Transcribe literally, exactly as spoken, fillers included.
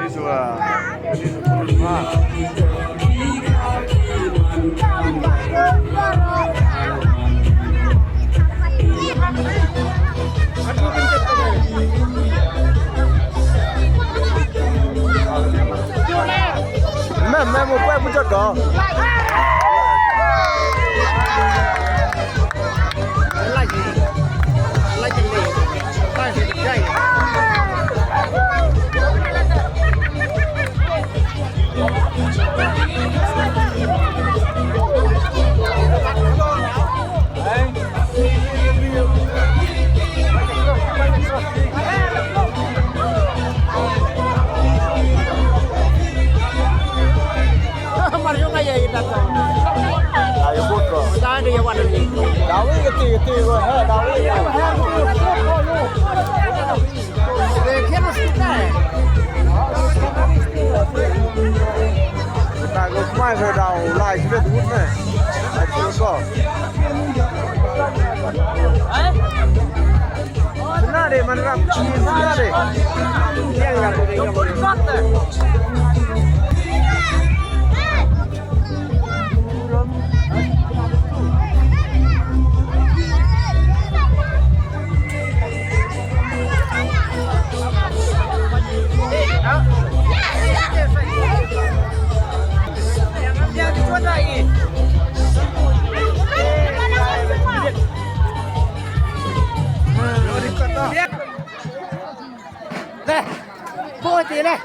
Mem, mem, u poi pujot ko. Mar yung ay ay na to. Ayo buko. Tadi ya wan ni. Dawi keti keti ko ha dawi. Kita ko mai so dau lai sibet mut ne. Ai ko. Sena de man rap. Sena de. Yang rap. Leh, poti leh.